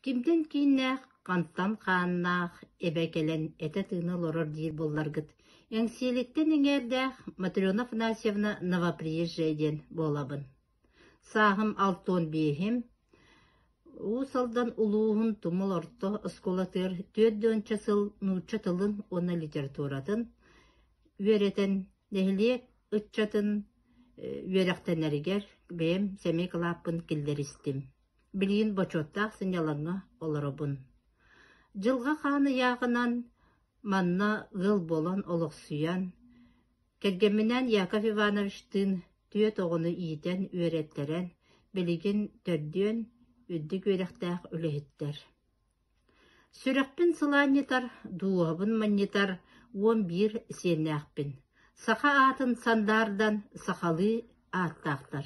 Кимтэн кииннээх, хантан хааннаах эбэ кэлэн этэ-тыына олорор диир буолларгыт, Эҥсиэлиттэн эҥээрдээх Матрена Афанасьевна Новоприезжая диэн буолабын. Сааһым 65-им, Уус Алдан улууһун Тумул орто оскуолатыгар 40 сыл нуучча тылын уонна литературатын үөрэтэн, нэһилиэк ыччатын үөрэхтэнэригэр бэйэм сэмэй кылааппын киллэристим. Билигин бочуоттаах сынньалаҥҥа олоробун. Дьылҕа хаан ыйааҕынан манна ыал буолан олохсуйан, кэргэмминээн Яков Ивановичтыын түөрт оҕону иитэн, үөрэттэрэн, билигин төрдүөн үрдүк үөрэхтээх үлэһиттэр. Сүрэхпин сылаанньытар, дууһабын манньытар 11 сиэннээхпин. Саха аатын сандаардан сахалыы ааттаахтар.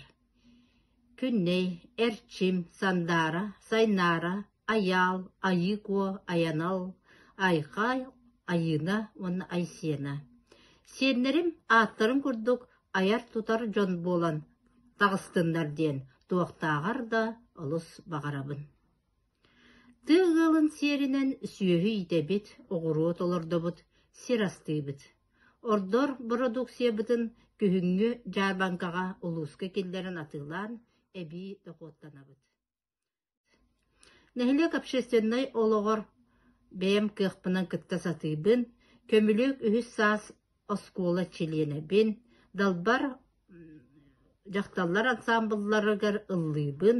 Күннэй, Эрчим, Сандаара, Сайнаара, Айаал, Айыы Куо, Айанал, Айхай, Айыына уонна Айсиэна. Сиэннэрим ааттарын курдук айар-тутар дьон буолан таҕыстыннар диэн туохтааҕар да олус баҕарабын. Тыа ыалын сиэринэн сүөһү иитэбит, оҕуруот олордобут, сир астыыбыт. Ордор бородууксуйабытын күһүҥҥү дьаарбаҥкаҕа улууска киллэрэн атыылаан, эбии дохуоттанабыт. Нэһилиэк общественнай олоҕор бэйэм кыахпынан кытта сатыыбын, көмүлүөк үһүс саас оскуола чилиэнэбин, Далбар дьахталлар ансаамбылларыгар ыллыыбын,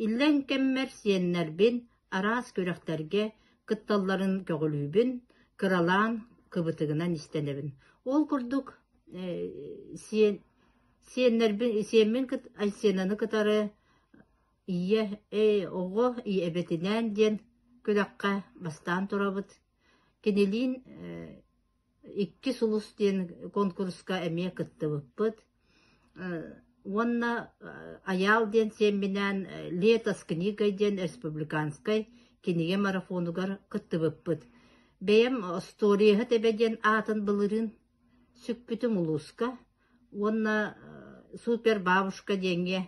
иллэҥ кэммэр сиэннэрбин араас күрэхтэргэ кытталларын көҕүлүүбүн, кыралаан кыбытыгынан истэнэбин. Ол курдук сиэн сиэннэрбин сиэммин Айсенаны кытары ийэ оҕо эбэтинээн диэн күрэххэ бастаан турабыт. Кинилиин Икки сулус диэн куонкуруска эмиэ кыттыбыппыт уонна Айаал диэн сиэмминээн «Лето с книгой» диэн республиканскай кинигэ марафонугар кыттыбыппыт. Бэйэм «Остуоруйаһыт эбэ» диэн аатын былырыын сүкпүтүм улууска уонна «Супер бабушка» диэҥҥэ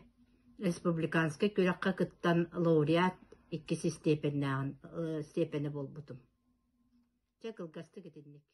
республиканскай күрэххэ кыттан лауреат иккис степеннээҕин степенэ буолбутум. Чэ, кылгастык итинник.